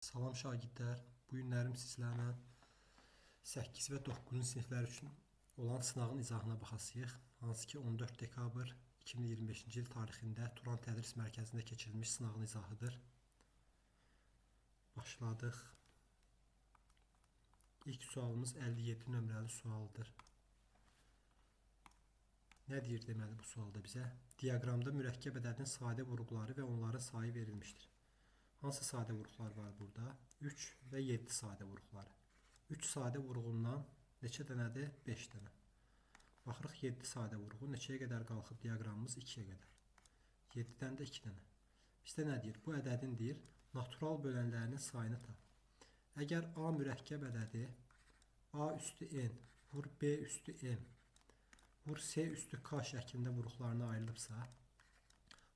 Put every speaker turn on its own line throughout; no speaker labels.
Salam şagirdlər. Bu günlərim sizlərlə 8 və 9-cu siniflər üçün olan sınağın izahına baxacağıq. Hansı ki 14 dekabr 2025-ci il tarixində Turan Tədris Mərkəzində keçirilmiş sınağın izahıdır. Başladıq. İlk sualımız 57 nömrəli sualdır. Nə deyir deməli bu sualda bizə? Diaqramda mürəkkəb ədədin sadə vuruqları və onların sayı verilmişdir. Hansı sadə vuruqlar var burada? 3 və 7 sadə vuruqları. 3 sadə vuruğundan neçə dənədir? 5 dənə. Baxırıq 7 sadə vuruğu neçəyə qədər qalxıb diaqramımız? 2-yə qədər. 7-dən də 2 dənə. Bizdə nə deyir? Bu ədədin deyir, natural bölənlərinin sayını tap. Əgər A mürəkkəb ədədi A üstü N vur B üstü M vur C üstü K şəklində vuruqlarına ayrılıbsa,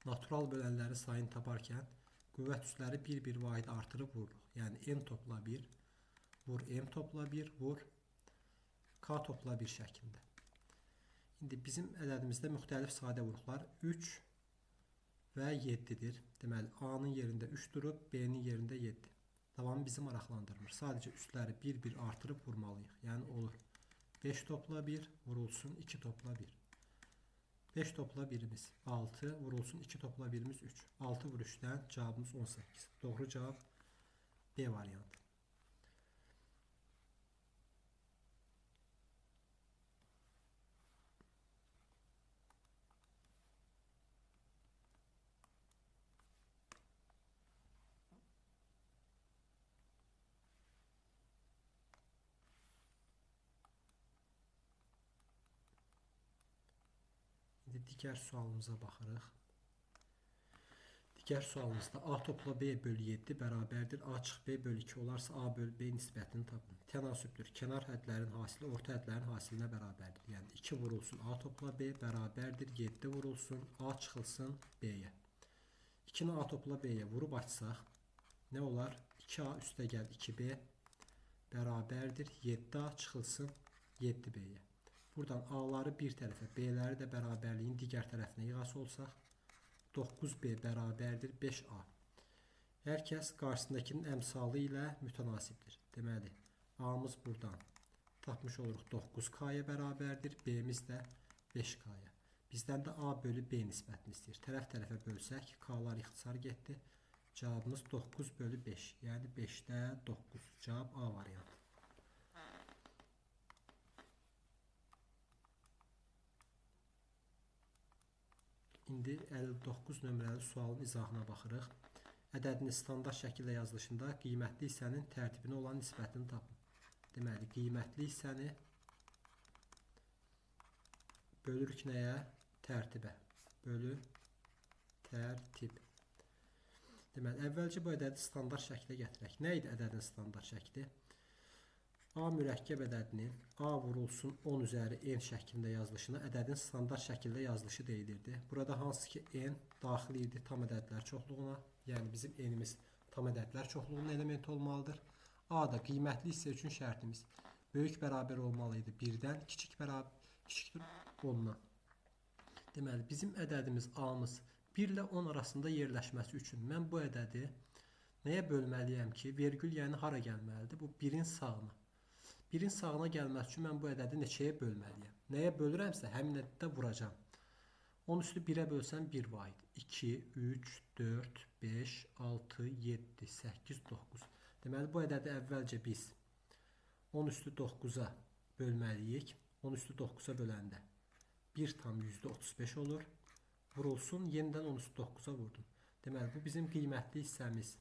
natural bölənlərin sayını taparkən qüvvət üstləri bir-bir vahid artırıb vururuq. Yəni N topla 1, vur M topla 1, vur K topla 1 şəklində. İndi bizim ədədimizdə müxtəlif sadə vuruqlar 3 və 7-dir. Deməli, A-nın yerində 3 durub, B-nin yerində 7. Davamı bizi maraqlandırmır. Sadəcə üstləri bir-bir artırıb vurmalıyıq. Yəni olur 5 topla 1 vurulsun 2 topla 1. 5 topla 1-imiz 6 vurulsun 2 topla 1-imiz 3. 6 vur 3-dən cavabımız 18. Doğru cavab B variantı. İndi digər sualımıza baxırıq. Digər sualımızda A topla B bölü 7 bərabərdir. A çıx B bölü 2 olarsa A bölü B nisbətini tapın. Tənasübdür. Kənar hədlərin hasili orta hədlərin hasilinə bərabərdir. Yəni 2 vurulsun A topla B bərabərdir. 7 vurulsun A çıxılsın B-yə. 2-ni A topla B-yə vurub açsaq nə olar? 2A üstə gəl 2B bərabərdir. 7A çıxılsın 7B-yə. Buradan A-ları bir tərəfə, B-ləri də bərabərliyin digər tərəfinə yığası olsaq, 9B bərabərdir 5A. Hər kəs qarşısındakının əmsalı ilə mütənasibdir. Deməli, A-mız buradan tapmış oluruq 9K-ya bərabərdir, B-miz də 5K-ya. Bizdən də A bölü B nisbətini istəyir. Tərəf-tərəfə bölsək, K-lar ixtisar getdi. Cavabımız 9 bölü 5, yəni 5-də 9. Cavab A variantı. İndi 59 nömrəli sualın izahına baxırıq. Ədədinin standart şəkildə yazılışında qiymətli hissənin tərtibinə olan nisbətini tapın. Deməli, qiymətli hissəni bölürük nəyə? Tərtibə. Bölü tərtib. Deməli, əvvəlcə bu ədədi standart şəklə gətirək. Nə idi ədədin standart şəkli? A mürəkkəb ədədinin A vurulsun 10 üzəri N şəklində yazılışına ədədin standart şəkildə yazılışı deyilirdi. Burada hansı ki N daxil idi tam ədədlər çoxluğuna, yəni bizim N-imiz tam ədədlər çoxluğunun elementi olmalıdır. A da qiymətli hissə üçün şərtimiz böyük bərabər olmalı idi 1-dən, kiçik bərabər kiçikdir 10-dan. Deməli, bizim ədədimiz A-mız 1 ilə 10 arasında yerləşməsi üçün mən bu ədədi nəyə bölməliyəm ki, vergül yəni hara gəlməlidir? Bu 1-in sağına. 1-in sağına gəlməsi üçün mən bu ədədi neçəyə bölməliyəm? Nəyə bölürəmsə, həmin ədədə vuracağam. 10 üstü 1-ə bölsəm 1 vahid. 2, 3, 4, 5, 6, 7, 8, 9. Deməli, bu ədədi əvvəlcə biz 10 üstü 9-a bölməliyik. 10 üstü 9-a böləndə 1,35 olur. Vurulsun, yenidən 10 üstü 9-a vurdum. Deməli, bu bizim qiymətli hissəmiz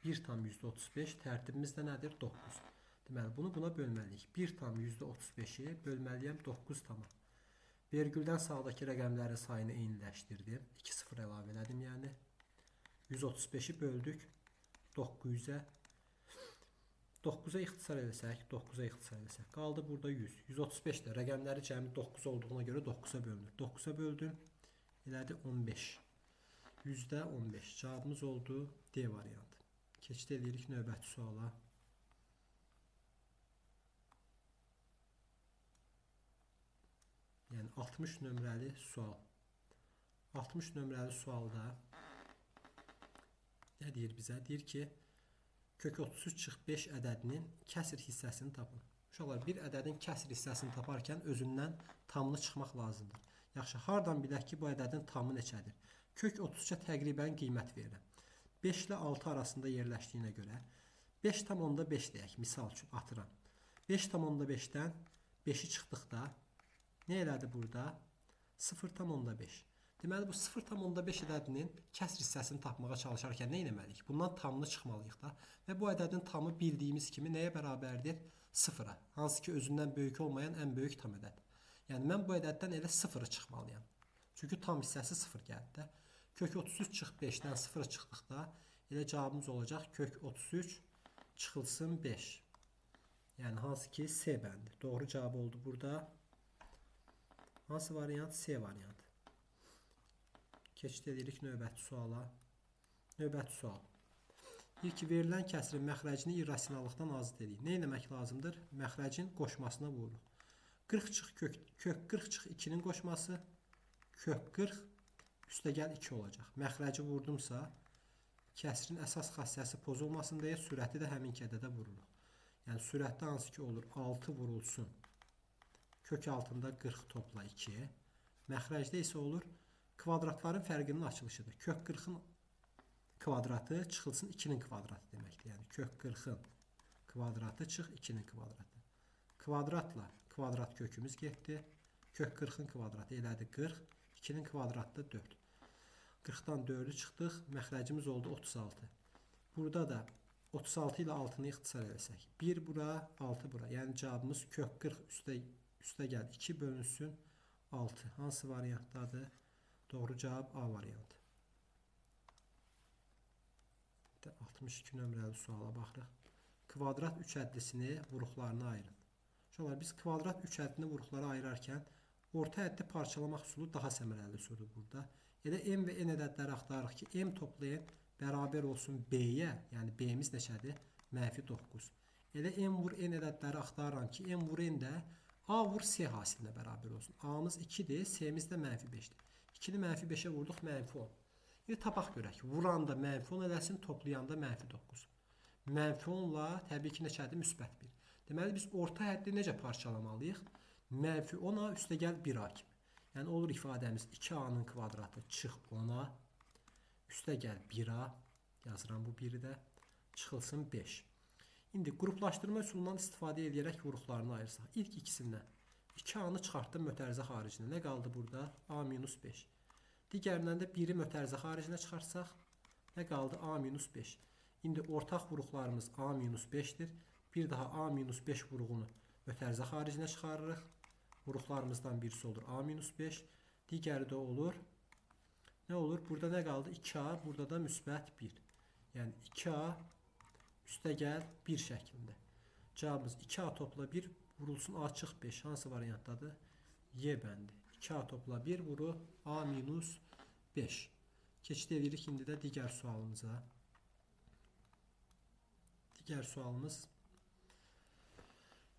1,35. Tərtibimiz də nədir? 9. Deməli, bunu buna bölməliyik. 1,35-i bölməliyəm 9 tama. Vergüldən sağdakı rəqəmlərin sayını eyniləşdirdim. 2 sıfır əlavə elədim, yəni. 135-i böldük 900-ə. 9-a ixtisar eləsək, 9-a ixtisar eləsək. Qaldı burada 100. 135 də rəqəmləri cəmi 9 olduğuna görə 9-a bölünür. 9-a böldüm. Elədi 15. %15. Cavabımız oldu D variantı. Keçid eləyirik növbəti suala. Yəni 60 nömrəli sual. 60 nömrəli sualda Nə deyir bizə? Deyir ki, Kök 33 çıx 5 ədədinin kəsir hissəsini tapın. Uşaqlar, bir ədədin kəsir hissəsini taparkən özündən tamını çıxmaq lazımdır. Yaxşı, hardan bilək ki, bu ədədin tamı neçədir? Kök 33-ə təqribən qiymət verirəm. 5 ilə 6 arasında yerləşdiyinə görə 5,5 deyək, misal üçün atıram. 5,5-dən 5-i çıxdıqda nə elədi burada? 0,5. Deməli, bu 0,5 ədədinin kəsr hissəsini tapmağa çalışarkən nə etməliyik? Bundan tamını çıxmalıyıq da. Və bu ədədin tamı bildiyimiz kimi nəyə bərabərdir? 0-a. Hansı ki, özündən böyük olmayan ən böyük tam ədəd. Yəni, mən bu ədəddən elə 0-ı çıxmalıyam. Çünki tam hissəsi 0 gəldi də. Kök 33 çıx 5-dən 0-ı çıxdıqda elə cavabımız olacaq kök 33 çıxılsın 5. Yəni, hansı ki, C bəndi. Doğru cavab oldu burada. Hansı variant? C variantı. Keçid edirik növbəti suala. Növbəti sual. Deyir ki, verilən kəsirin məxrəcini irrasionallıqdan azad edirik. Nə etmək lazımdır? Məxrəcin qoşmasına vururuq. 40 çıx kök 40 çıx 2-nin qoşması kök 40 üstəgəl 2 olacaq. Məxrəci vurdumsa, kəsirin əsas xassəsi pozulmasın deyə sürəti də həminki ədədə vururuq. Yəni, sürətdə hansı ki olur? 6 vurulsun. Kök altında 40 topla 2. Məxrəcdə isə olur kvadratların fərqinin açılışıdır. Kök 40-ın kvadratı çıxılsın 2-nin kvadratı deməkdir. Yəni, kök 40-ın kvadratı çıx 2-nin kvadratı. Kvadratla kvadrat kökümüz getdi. Kök 40-ın kvadratı elədi 40. 2-nin kvadratı da 4. 40-dan 4-ü çıxdıq. Məxrəcimiz oldu 36. Burada da 36 ilə 6-nı ixtisar eləsək. 1 bura, 6 bura. Yəni, cavabımız kök 40 üstə gəl 2 bölünsün 6. Hansı variantdadır? Doğru cavab A variantı. 62 nömrəli suala baxırıq. Kvadrat 3 hədlisini vuruqlarına ayırın. Uşaqlar, biz kvadrat 3 həddini vuruqlara ayırarkən orta həddi parçalamaq üsulu daha səmərəli üsuldur burada. Elə M və N ədədləri axtarırıq ki, M toplayın bərabər olsun B-yə, yəni B-miz neçədir? Mənfi 9. Elə M vur N ədədləri axtarıram ki, M vur N də A vur C hasilinə bərabər olsun. A-mız 2-dir, C-miz də mənfi 5-dir. 2-ni mənfi 5-ə vurduq, mənfi 10. İndi tapaq görək. Vuranda mənfi 10 eləsin, toplayanda mənfi 9. Mənfi 10-la təbii ki, neçədir? Müsbət 1. Deməli, biz orta həddi necə parçalamalıyıq? Mənfi 10-a üstəgəl 1A kimi. Yəni, olur ifadəmiz 2A-nın kvadratı çıx 10-a, üstəgəl 1A, yazıram bu 1-i də, çıxılsın 5. İndi qruplaşdırma üsulundan istifadə edərək vuruqlarını ayırsaq. İlk ikisindən 2A-nı çıxartdım mötərizə xaricinə. Nə qaldı burada? A minus 5. Digərindən də 1-i mötərizə xaricinə çıxartsaq, nə qaldı? A minus 5. İndi ortaq vuruqlarımız A minus 5-dir. Bir daha A minus 5 vuruğunu mötərizə xaricinə çıxarırıq. Vuruqlarımızdan birisi olur A minus 5. Digəri də olur. Nə olur? Burada nə qaldı? 2A, burada da müsbət 1. Yəni 2A üstəgəl 1 şəklində. Cavabımız 2A topla 1 vurulsun A çıx 5. Hansı variantdadır? Y bəndi. 2A topla 1 vuru A minus 5. Keçid edirik indi də digər sualımıza. Digər sualımız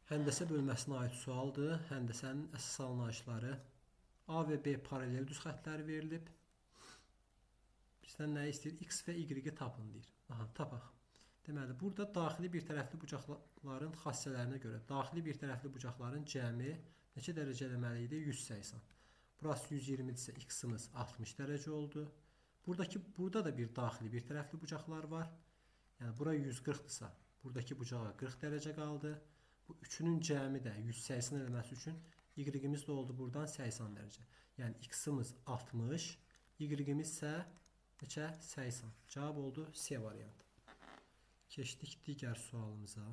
həndəsə bölməsinə aid sualdır. Həndəsənin əsas alınışları A və B paralel düz xəttləri verilib. Bizdən nə istəyir? X və Y-i tapın deyir. Aha, tapaq. Deməli, burada daxili bir tərəfli bucaqların xassələrinə görə daxili bir tərəfli bucaqların cəmi neçə dərəcə eləməli idi? 180. Burası 120-dirsə X-imiz 60 dərəcə oldu. Burada da bir daxili bir tərəfli bucaqlar var. Yəni, bura 140-dırsa, buradakı bucağa 40 dərəcə qaldı. Bu üçünün cəmi də 180 eləməsi üçün Y-imiz də oldu buradan 80 dərəcə. Yəni, X-imiz 60, Y-imiz isə neçə? 80. Cavab oldu C variantı. Keçdik digər sualımıza.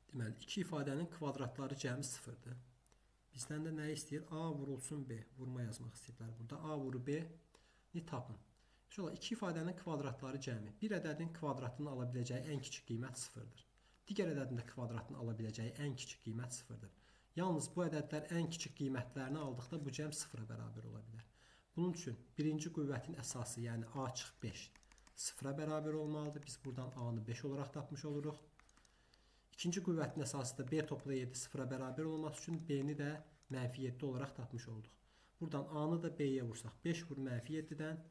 Deməli, iki ifadənin kvadratları cəmi 0-dır. Bizdən də nə istəyir? A vurulsun B. Vurma yazmaq istəyirlər burada. A vuru B-ni tapın. İnşallah, iki ifadənin kvadratları cəmi. Bir ədədin kvadratını ala biləcəyi ən kiçik qiymət 0-dır. Digər ədədin də kvadratını ala biləcəyi ən kiçik qiymət 0-dır. Yalnız bu ədədlər ən kiçik qiymətlərini aldıqda bu cəm 0-a bərabər ola bilər. Bunun üçün birinci qüvvətin əsası, yəni A çıx 5 0-a bərabər olmalıdır. Biz buradan A-nı 5 olaraq tapmış oluruq. İkinci qüvvətin əsası da B topla 7 sıfıra bərabər olması üçün B-ni də mənfi 7 olaraq tapmış olduq. Buradan A-nı da B-yə vursaq 5 vur mənfi 7-dən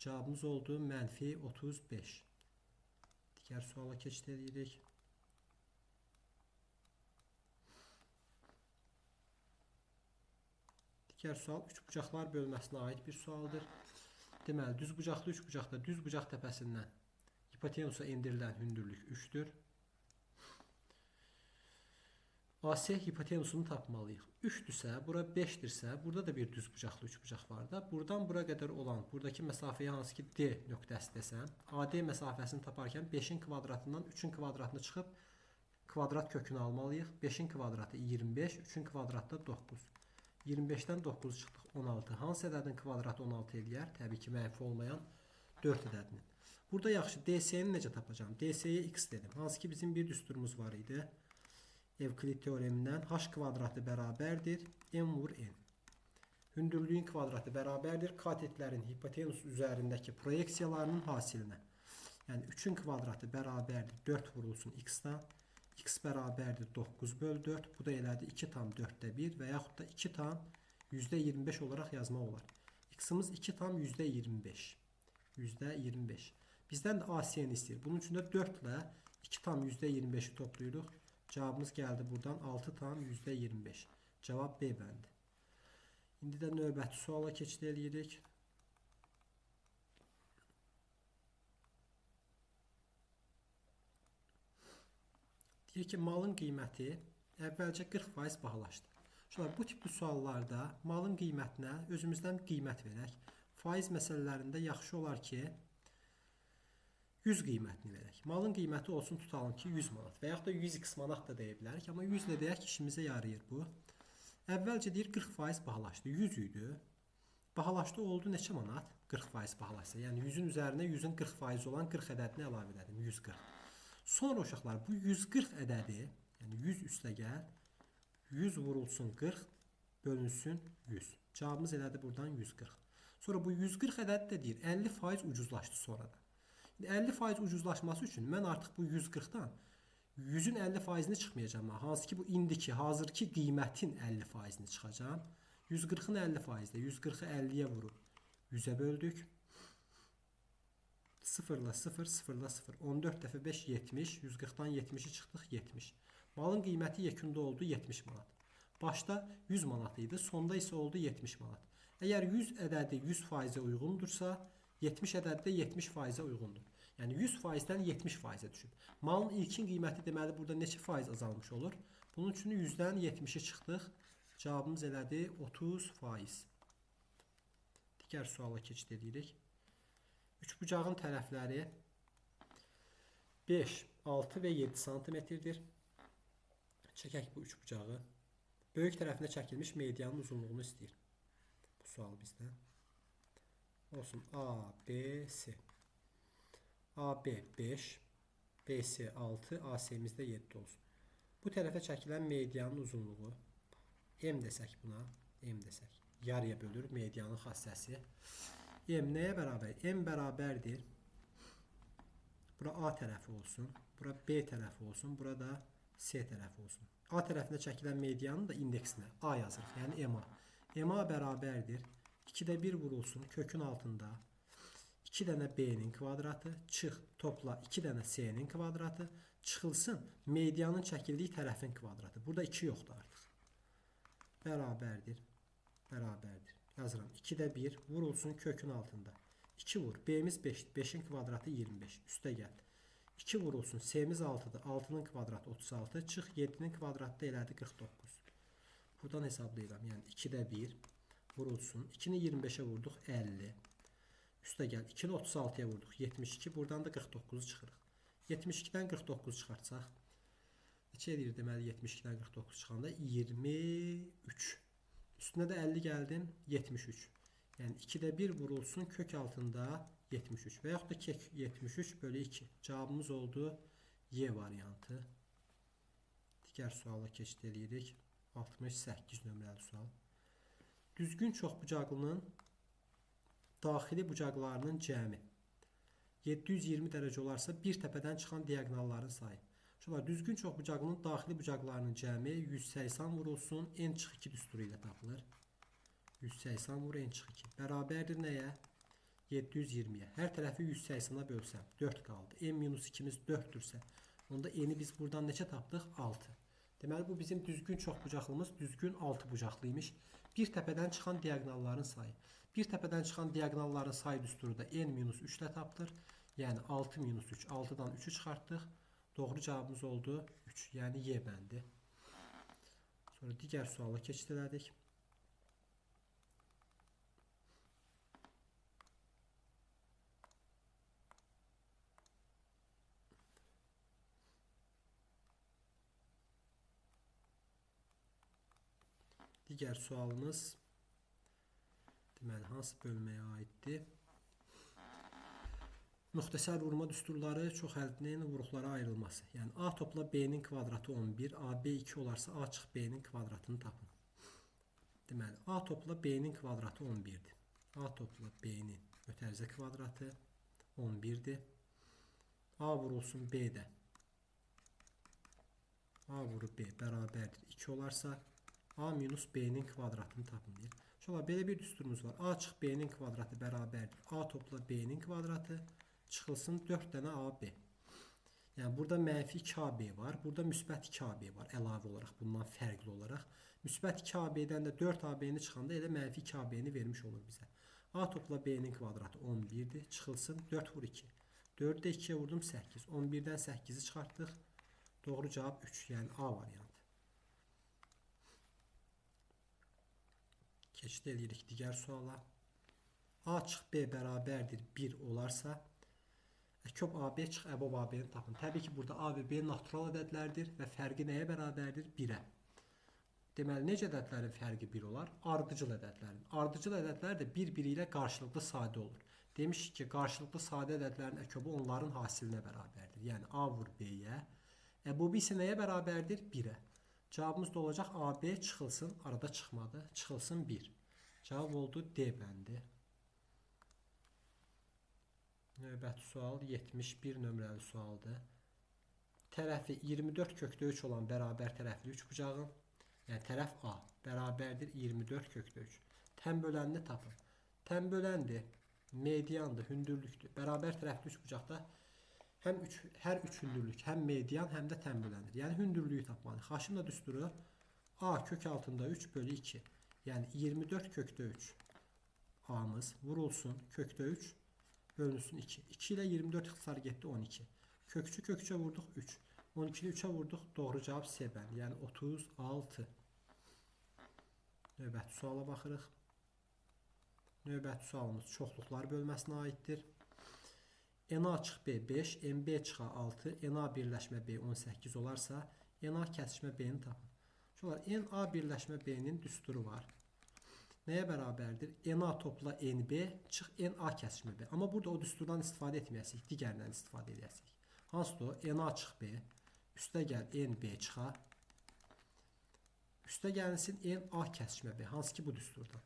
cavabımız oldu mənfi 35. Digər suala keçid edirik. Digər sual üçbucaqlar bölməsinə aid bir sualdır. Deməli, düzbucaqlı üçbucaqda düzbucaq təpəsindən hipotenusa endirilən hündürlük 3-dür. AC hipotenusunu tapmalıyıq. 3-dürsə, bura 5-dirsə, burada da bir düzbucaqlı üçbucaq var da. Buradan bura qədər olan, buradakı məsafəyə hansı ki D nöqtəsi desəm, AD məsafəsini taparkən 5-in kvadratından 3-ün kvadratını çıxıb kvadrat kökünü almalıyıq. 5-in kvadratı 25, 3-ün kvadratı da 9. 25-dən 9 çıxdıq, 16. Hansı ədədin kvadratı 16 eləyər? Təbii ki, mənfi olmayan 4 ədədinin. Burada yaxşı, DC-ni necə tapacağam? DC-yə x dedim. Hansı ki, bizim bir düsturumuz var idi. Evklid teoremindən h kvadratı bərabərdir m vur n. Hündürlüyün kvadratı bərabərdir katetlərin hipotenus üzərindəki proyeksiyalarının hasilinə. Yəni 3-ün kvadratı bərabərdir 4 vurulsun x-dan. X bərabərdir 9 böl 4. Bu da elədi 2,4-də 1 və yaxud da 2,25 olaraq yazmaq olar. X-imiz 2,25. %25. Bizdən də AC-ni istəyir. Bunun üçün də 4 ilə 2,25-i toplayırıq. Cavabımız gəldi buradan 6,25. Cavab B bəndi. İndi də növbəti suala keçid eləyirik. Deyir ki, malın qiyməti əvvəlcə 40% bahalaşdı. Uşaqlar, bu tipli suallarda malın qiymətinə özümüzdən qiymət verək. Faiz məsələlərində yaxşı olar ki, 100 qiymətini verək. Malın qiyməti olsun tutalım ki, 100 manat və yaxud da 100x manat da deyə bilərik. Amma 100 ilə deyək ki, işimizə yarayır bu. Əvvəlcə deyir 40% bahalaşdı. 100 idi. Bahalaşdı oldu neçə manat? 40% bahalaşsa. Yəni 100-ün üzərinə 100-ün 40% olan 40 ədədini əlavə elədim. 140. Sonra uşaqlar bu 140 ədədi, yəni 100 üstə gəl, 100 vurulsun 40, bölünsün 100. Cavabımız elədi buradan 140. Sonra bu 140 ədədi də deyir 50% ucuzlaşdı sonradan. 50% ucuzlaşması üçün mən artıq bu 140-dan 100-ün 50%-ni çıxmayacağam. Hansı ki bu indiki, hazırki qiymətin 50%-ni çıxacağam. 140-ın 50%-də 140-ı 50-yə vurub 100-ə böldük. 0 ilə 0, 0 ilə 0. 14 dəfə 5, 70. 140-dan 70-i çıxdıq, 70. Malın qiyməti yekunda oldu 70 manat. Başda 100 manat idi, sonda isə oldu 70 manat. Əgər 100 ədədi 100%-ə uyğundursa, 70 ədədi də 70%-ə uyğundur. Yəni 100%-dən 70%-ə düşüb. Malın ilkin qiyməti deməli burada neçə faiz azalmış olur? Bunun üçün 100-dən 70-i çıxdıq. Cavabımız elədi 30%. Digər suala keçid edirik. Üçbucağın tərəfləri 5, 6 və 7 santimetrdir. Çəkək bu üçbucağı. Böyük tərəfinə çəkilmiş medianın uzunluğunu istəyir. Bu sual bizdən. Olsun A, B, C. AB 5, BC 6, AC-miz də 7 olsun. Bu tərəfə çəkilən medianın uzunluğu M desək buna, M desək. Yarıya bölür medianın xassəsi. M nəyə bərabər? M bərabərdir. Bura A tərəfi olsun, bura B tərəfi olsun, bura da C tərəfi olsun. A tərəfinə çəkilən medianın da indeksinə A yazırıq, yəni MA. MA bərabərdir. 2-də 1 vurulsun kökün altında 2 dənə B-nin kvadratı, çıx, topla 2 dənə C-nin kvadratı, çıxılsın medianın çəkildiyi tərəfin kvadratı. Burada 2 yoxdur artıq. Bərabərdir. Bərabərdir. Yazıram. 2-də 1 vurulsun kökün altında. 2 vur. B-miz 5-dir. 5-in kvadratı 25. Üstə gəl. 2 vurulsun. C-miz 6-dır. 6-nın kvadratı 36. Çıx 7-nin kvadratı da elədi 49. Buradan hesablayıram. Yəni 2-də 1 vurulsun. 2-ni 25-ə vurduq 50. Üstə gəl. 2-ni 36-ya vurduq 72. Buradan da 49-u çıxırıq. 72-dən 49 çıxartsaq. Neçə eləyir deməli 72-dən 49 çıxanda 23. Üstünə də 50 gəldim 73. Yəni 2-də 1 vurulsun kök altında 73 və yaxud da kök 73 bölü 2. Cavabımız oldu Y variantı. Digər suala keçid eləyirik. 68 nömrəli sual. Düzgün çoxbucaqlının daxili bucaqlarının cəmi 720 dərəcə olarsa bir təpədən çıxan diaqonalların sayı. Uşaqlar, düzgün çoxbucaqlının daxili bucaqlarının cəmi 180 vurulsun n çıx 2 düsturu ilə tapılır. 180 vur n çıx 2. Bərabərdir nəyə? 720-yə. Hər tərəfi 180-a bölsəm 4 qaldı. N minus 2-miz 4-dürsə, onda n-i biz buradan neçə tapdıq? 6. Deməli, bu bizim düzgün çoxbucaqlımız düzgün 6 bucaqlı imiş. Bir təpədən çıxan diaqonalların sayı. Bir təpədən çıxan diaqonalların sayı düsturu da n minus 3 ilə tapılır. Yəni 6 minus 3. 6-dan 3-ü çıxartdıq. Doğru cavabımız oldu 3. Yəni Y bəndi. Sonra digər suala keçid elədik. Digər sualımız deməli hansı bölməyə aiddir? Müxtəsər vurma düsturları çox həllinin vuruqlara ayrılması. Yəni A topla B-nin kvadratı 11, AB 2 olarsa A çıx B-nin kvadratını tapın. Deməli A topla B-nin kvadratı 11-dir. A topla B-nin ötərizə kvadratı 11-dir. A vurulsun B-də. A vurub B bərabərdir 2 olarsa A minus B-nin kvadratını tapın deyir. Uşaqlar, belə bir düsturumuz var. A çıx B-nin kvadratı bərabərdir A topla B-nin kvadratı çıxılsın 4 dənə AB. Yəni burada mənfi 2AB var, burada müsbət 2AB var əlavə olaraq, bundan fərqli olaraq. Müsbət 2AB-dən də 4AB-ni çıxanda elə mənfi 2AB-ni vermiş olur bizə. A topla B-nin kvadratı 11-dir. Çıxılsın 4 vur 2. 4-ü də 2-yə vurdum 8. 11-dən 8-i çıxartdıq. Doğru cavab 3, yəni A variantı. Keçid edirik digər suala. A çıx B bərabərdir 1 olarsa, Əkob AB çıx əbob AB-ni tapın. Təbii ki, burada A və B natural ədədlərdir və fərqi nəyə bərabərdir? 1-ə. Deməli, necə ədədlərin fərqi 1 olar? Ardıcıl ədədlərin. Ardıcıl ədədlər də bir-biri ilə qarşılıqlı sadə olur. Demişik ki, qarşılıqlı sadə ədədlərin əkobu onların hasilinə bərabərdir. Yəni, A vur B-yə. Əbobu isə nəyə bərabərdir? 1-ə. Cavabımız da olacaq AB çıxılsın, arada çıxmadı, çıxılsın 1. Cavab oldu D bəndi. Növbəti sual 71 nömrəli sualdır. Tərəfi 24 kökdə 3 olan bərabər tərəfli üçbucağın, yəni tərəf A bərabərdir 24 kökdə 3. Tən bölənini tapın. Tən böləndir, mediandır, hündürlükdür. Bərabər tərəfli üçbucaqda həm hər üç hündürlük, həm median, həm də tən böləndir. Yəni hündürlüyü tapmalıyıq. Haşimlə düsturu A kök altında 3 bölü 2. Yəni 24 kökdə 3 A'mız vurulsun kökdə 3 bölünsün 2. 2 ilə 24 ixtisar getdi 12. Kökçü kökçə vurduq 3. 12-ni 3-ə vurduq. Doğru cavab C bəndi. Yəni 36. Növbəti suala baxırıq. Növbəti sualımız çoxluqlar bölməsinə aiddir. NA çıx B 5, NB çıxa 6, NA birləşmə B 18 olarsa, NA kəsişmə B-ni tapın. Uşaqlar, NA birləşmə B-nin düsturu var. Nəyə bərabərdir? NA topla NB çıx NA kəsişmə B. Amma burada o düsturdan istifadə etməyəsik, digərindən istifadə edəsik. Hansıdır o? NA çıx B, üstə gəl NB çıxa, üstə gəlinsin NA kəsişmə B. Hansı ki bu düsturdan.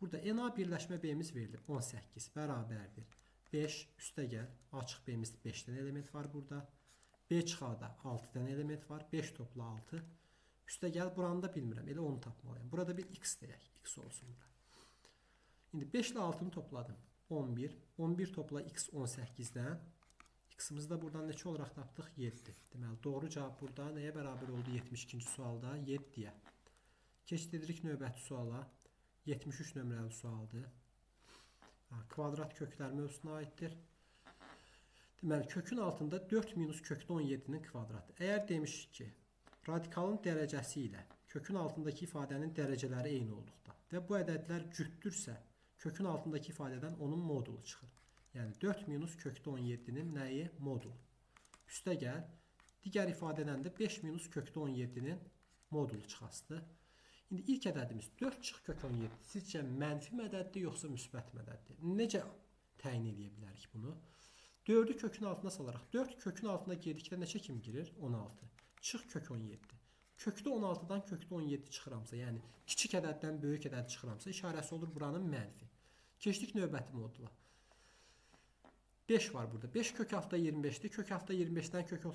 Burada NA birləşmə B-miz verilib 18 bərabərdir. 5 üstə gəl, A çıx B-mizdə 5 dənə element var burada. B çıxa da 6 dənə element var. 5 topla 6. Üstə gəl, buranı da bilmirəm. Elə onu tapmalıyam. Burada bir x deyək. X olsun bura. İndi 5 ilə 6-nı topladım. 11. 11 topla x 18-dən. X-imizi də buradan neçə olaraq tapdıq? 7. Deməli, doğru cavab burada nəyə bərabər oldu 72-ci sualda? 7-yə. Keçid edirik növbəti suala. 73 nömrəli sualdır. Kvadrat köklər mövzusuna aiddir. Deməli, kökün altında 4 minus kökdə 17-nin kvadratı. Əgər demişik ki, radikalın dərəcəsi ilə kökün altındakı ifadənin dərəcələri eyni olduqda və bu ədədlər cütdürsə, kökün altındakı ifadədən onun modulu çıxır. Yəni 4 minus kökdə 17-nin nəyi? Modulu. Üstə gəl, digər ifadədən də 5 minus kökdə 17-nin modulu çıxasıdır. İndi ilk ədədimiz 4 çıx kök 17. Sizcə mənfi ədəddir yoxsa müsbət ədəddir? Necə təyin edə bilərik bunu? 4-ü kökün altına salaraq. 4 kökün altına girdikdə neçə kim girir? 16. Çıx kök 17. Kökdə 16-dan kökdə 17 çıxıramsa, yəni kiçik ədəddən böyük ədəd çıxıramsa, işarəsi olur buranın mənfi. Keçdik növbəti modula. 5 var burada. 5 kök altda 25-dir. Kök altda 25-dən kök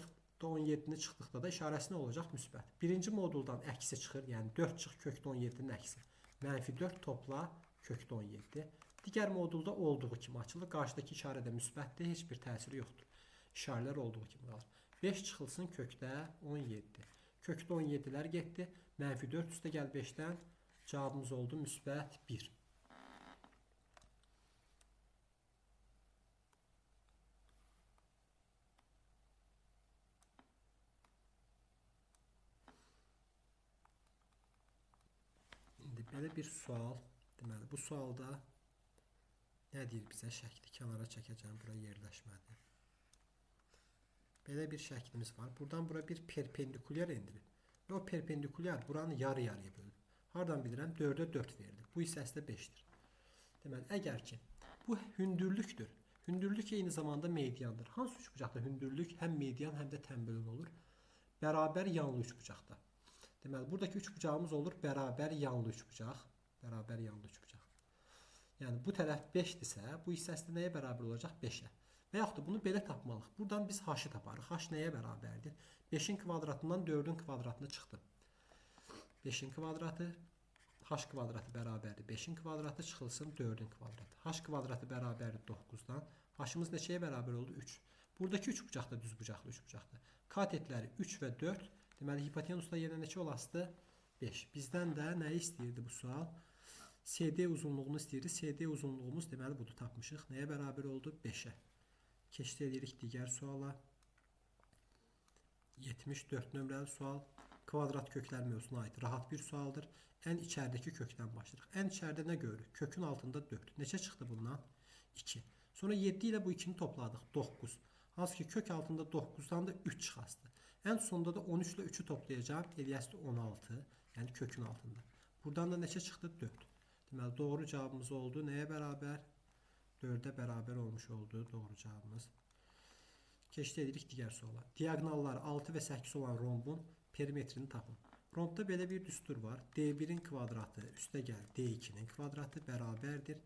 17-ni çıxdıqda da işarəsi nə olacaq? Müsbət. Birinci moduldan əksi çıxır, yəni 4 çıx kökdə 17-nin əksi. Mənfi 4 topla kökdə 17. Digər modulda olduğu kimi açılır. Qarşıdakı işarə də müsbətdir, heç bir təsiri yoxdur. İşarələr olduğu kimi qalır. 5 çıxılsın kökdə 17. Kökdə 17-lər getdi. Mənfi 4 üstə gəl 5-dən. Cavabımız oldu müsbət 1. İndi belə bir sual. Deməli, bu sualda nə deyir bizə? Şəkli kənara çəkəcəm, bura yerləşmədi. Belə bir şəklimiz var. Buradan bura bir perpendikulyar endirib. Və o perpendikulyar buranı yarı-yarıya bölüb. Hardan bilirəm? 4-ə 4 verilir. Bu hissəsi də 5-dir. Deməli, əgər ki, bu hündürlükdür. Hündürlük eyni zamanda mediandır. Hansı üçbucaqda hündürlük həm median, həm də tənbölün olur? Bərabər yanlı üçbucaqda. Deməli, buradakı üçbucağımız olur bərabər yanlı üçbucaq. Bərabər yanlı üçbucaq. Yəni, bu tərəf 5-dirsə, bu hissəsi də nəyə bərabər olacaq? 5-ə. Və yaxud da bunu belə tapmalıyıq. Buradan biz h-ı taparıq. H nəyə bərabərdir? 5-in kvadratından 4-ün kvadratını çıxdı. 5-in kvadratı, h kvadratı bərabərdir. 5-in kvadratı çıxılsın 4-ün kvadratı. H kvadratı bərabərdir 9-dan. H-ımız neçəyə bərabər oldu? 3. Buradakı üçbucaq da düzbucaqlı üçbucaqdır. Katetləri 3 və 4. Deməli, hipotenusda yenə neçə olasıdır? 5. Bizdən də nəyi istəyirdi bu sual? CD uzunluğunu istəyirdi. CD uzunluğumuz deməli budur, tapmışıq. Nəyə bərabər oldu? 5-ə. Keçid edirik digər suala. 74 nömrəli sual. Kvadrat köklər mövzusuna aid rahat bir sualdır. Ən içəridəki kökdən başlayırıq. Ən içəridə nə görürük? Kökün altında 4. Neçə çıxdı bundan? 2. Sonra 7 ilə bu 2-ni topladıq. 9. Hansı ki kök altında 9-dan da 3 çıxasıdır. Ən sonda da 13 ilə 3-ü toplayacağım. Eləyəsi 16. Yəni kökün altında. Buradan da neçə çıxdı? 4. Deməli, doğru cavabımız oldu. Nəyə bərabər? 4-ə bərabər olmuş oldu doğru cavabımız. Keçid edirik digər suala. Diaqonalları 6 və 8 olan rombun perimetrini tapın. Rombda belə bir düstur var. D1-in kvadratı üstə gəl D2-nin kvadratı bərabərdir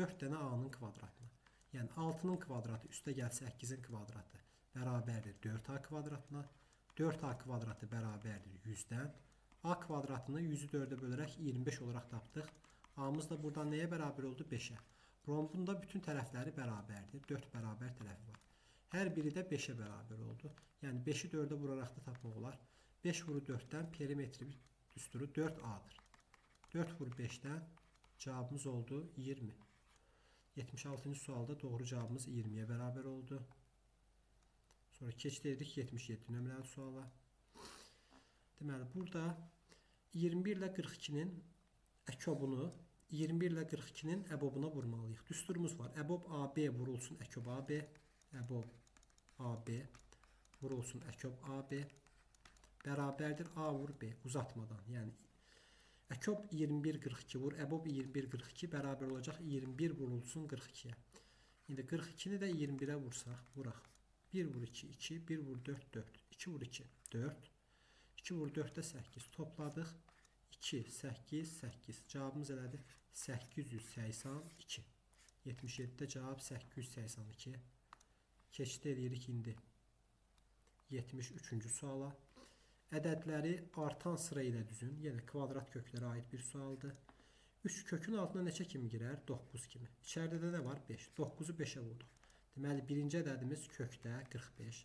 4 dənə A-nın kvadratına. Yəni 6-nın kvadratı üstə gəl 8-in kvadratı bərabərdir 4A kvadratına. 4A kvadratı bərabərdir 100-dən. A kvadratını 100-ü 4-ə bölərək 25 olaraq tapdıq. A-mız da buradan nəyə bərabər oldu? 5-ə. Rombun da bütün tərəfləri bərabərdir. 4 bərabər tərəfi var. Hər biri də 5-ə bərabər oldu. Yəni 5-i 4-ə vuraraq da tapmaq olar. 5 vuru 4-dən perimetri düsturu 4A-dır. 4 vur 5-dən cavabımız oldu 20. 76-cı sualda doğru cavabımız 20-yə bərabər oldu. Sonra keçid edirik 77 nömrəli suala. Deməli, burada 21 ilə 42-nin əkobunu 21 ilə 42-nin əbobuna vurmalıyıq. Düsturumuz var. Əbob AB vurulsun əkob AB. Əbob AB vurulsun əkob AB bərabərdir A vur B uzatmadan. Yəni əkob 21 42 vur, əbob 21 42 bərabər olacaq 21 vurulsun 42-yə. İndi 42-ni də 21-ə vursaq, vuraq. 1 vur 2, 2, 1 vur 4, 4. 2 vur 2, 4. 2 vur 4 də 8. Topladıq. 2, 8, 8. Cavabımız elədir 882. 77-də cavab 882. Keçid edirik indi 73-cü suala. Ədədləri artan sıra ilə düzün. Yenə kvadrat köklərə aid bir sualdır. 3 kökün altına neçə kimi girər? 9 kimi. İçəridə də nə var? 5. 9-u 5-ə vurduq. Deməli, birinci ədədimiz kökdə 45.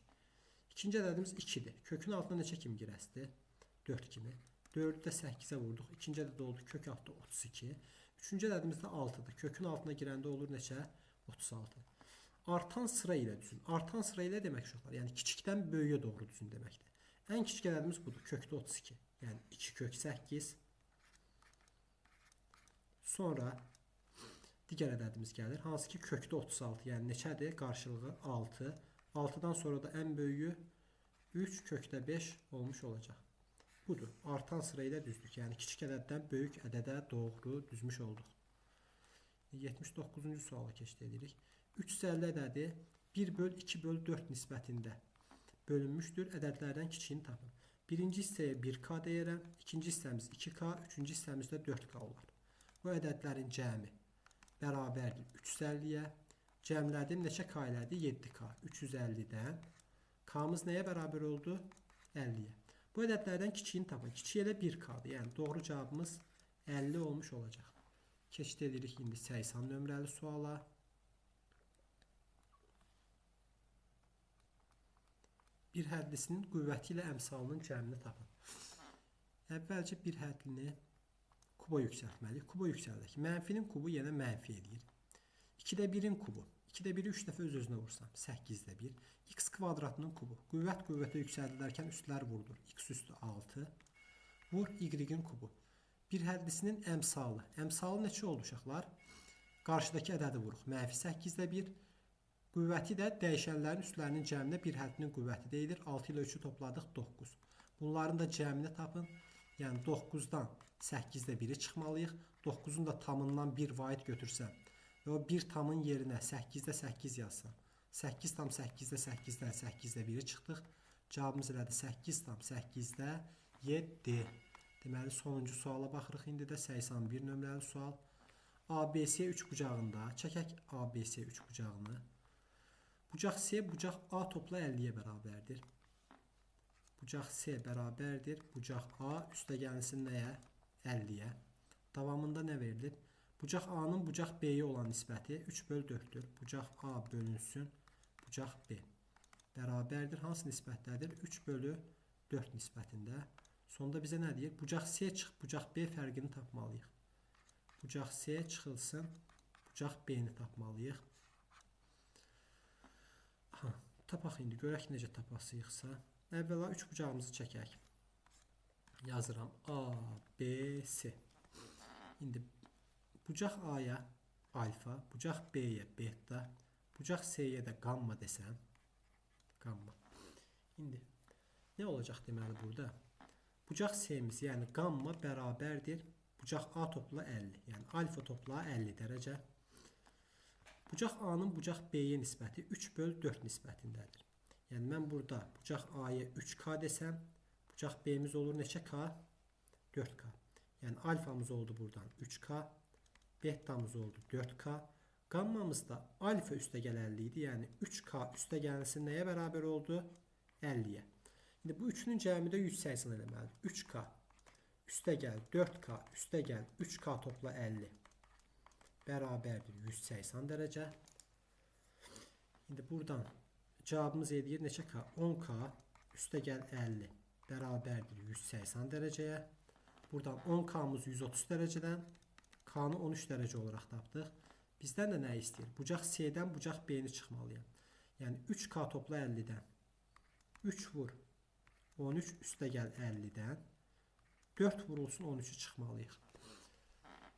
İkinci ədədimiz 2-dir. Kökün altına neçə kimi girəsidir? 4 kimi. 4-ü də 8-ə vurduq. İkinci ədəd oldu kök altı 32. Üçüncü ədədimiz də 6-dır. Kökün altına girəndə olur neçə? 36. Artan sıra ilə düzün. Artan sıra ilə demək uşaqlar, yəni kiçikdən böyüyə doğru düzün deməkdir. Ən kiçik ədədimiz budur. Kökdə 32. Yəni 2 kök 8. Sonra digər ədədimiz gəlir. Hansı ki kökdə 36. Yəni neçədir? Qarşılığı 6. 6-dan sonra da ən böyüyü 3 kökdə 5 olmuş olacaq. Budur. Artan sıra ilə düzdük. Yəni kiçik ədəddən böyük ədədə doğru düzmüş olduq. 79-cu suala keçid edirik. 350 ədədi 1 böl 2 böl 4 nisbətində bölünmüşdür. Ədədlərdən kiçiyini tapın. Birinci hissəyə 1K deyirəm. İkinci hissəmiz 2K, üçüncü hissəmiz də 4K olar. Bu ədədlərin cəmi bərabərdir 350-yə. Cəmlədim. Neçə K elədi? 7K. 350-dən K-mız nəyə bərabər oldu? 50-yə. Bu ədədlərdən kiçiyini tapın. Kiçiyi elə 1K-dır. Yəni doğru cavabımız 50 olmuş olacaq. Keçid edirik indi 80 nömrəli suala. Bir hədlisinin qüvvəti ilə əmsalının cəmini tapın. Əvvəlcə bir hədlini kuba yüksəltməliyik. Kuba yüksəldək. Mənfinin kubu yenə mənfi eləyir. 2-də 1-in kubu. 2-də 1-i 3 dəfə öz-özünə vursam. 8-də 1. X kvadratının kubu. Qüvvət qüvvətə yüksəldilərkən üstlər vurulur. X üstü 6. Vur Y-in kubu. Bir hədlisinin əmsalı. Əmsalı neçə oldu uşaqlar? Qarşıdakı ədədi vuruq. Mənfi 8-də 1. Qüvvəti də dəyişənlərin üstlərinin cəminə bir həddinin qüvvəti deyilir. 6 ilə 3-ü topladıq 9. Bunların da cəmini tapın. Yəni 9-dan 8-də 1-i çıxmalıyıq. 9-un da tamından 1 vahid götürsəm və o 1 tamın yerinə 8-də 8 yazsam. 8 tam 8-də 8-dən 8-də 1-i çıxdıq. Cavabımız elədi 8 tam 8-də 7. Deməli sonuncu suala baxırıq. İndi də 81 nömrəli sual. ABC üçbucağında çəkək ABC üçbucağını. Bucaq C, bucaq A topla 50-yə bərabərdir. Bucaq C bərabərdir. Bucaq A üstə gəlsin nəyə? 50-yə. Davamında nə verilir? Bucaq A-nın bucaq B-yə olan nisbəti 3 bölü 4-dür. Bucaq A bölünsün bucaq B. Bərabərdir. Hansı nisbətdədir? 3 bölü 4 nisbətində. Sonda bizə nə deyir? Bucaq C çıx, bucaq B fərqini tapmalıyıq. Bucaq C çıxılsın, bucaq B-ni tapmalıyıq. Aha, tapaq indi. Görək necə tapasıyıqsa. Əvvəla üç bucağımızı çəkək. Yazıram. A, B, C. İndi bucaq A-ya alfa, bucaq B-yə beta, bucaq C-yə də qamma desəm. Qamma. İndi nə olacaq deməli burada? Bucaq C-miz, yəni qamma bərabərdir. Bucaq A topla 50. Yəni alfa topla 50 dərəcə. Bucaq A-nın bucaq B-yə nisbəti 3 bölü 4 nisbətindədir. Yəni mən burada bucaq A-ya 3K desəm, bucaq B-miz olur neçə K? 4K. Yəni alfamız oldu buradan 3K, betamız oldu 4K. Qammamız da alfa üstə gəl 50 idi. Yəni 3K üstə gəlsin nəyə bərabər oldu? 50-yə. İndi bu üçünün cəmi də 180 eləməlidir. 3K üstə gəl 4K üstə gəl 3K topla 50 bərabərdir 180 dərəcə. İndi buradan cavabımız eləyir neçə K? 10K üstə gəl 50 bərabərdir 180 dərəcəyə. Buradan 10K-mız 130 dərəcədən, K-nı 13 dərəcə olaraq tapdıq. Bizdən də nə istəyir? Bucaq C-dən bucaq B-ni çıxmalıyam. Yəni 3K topla 50-dən. 3 vur 13 üstə gəl 50-dən. 4 vurulsun 13-ü çıxmalıyıq.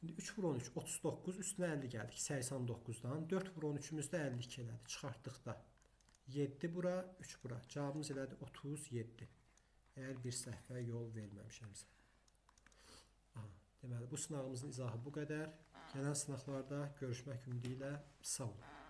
İndi 3 vur 13 39 üstünə 50 gəldik 89-dan. 4 vur 13-ümüz də 52 elədi. Çıxartdıq da. 7 bura, 3 bura. Cavabımız elədi 37. Əgər bir səhvə yol verməmişəmsə. Aha, deməli bu sınağımızın izahı bu qədər. Gələn sınaqlarda görüşmək ümidi ilə sağ olun.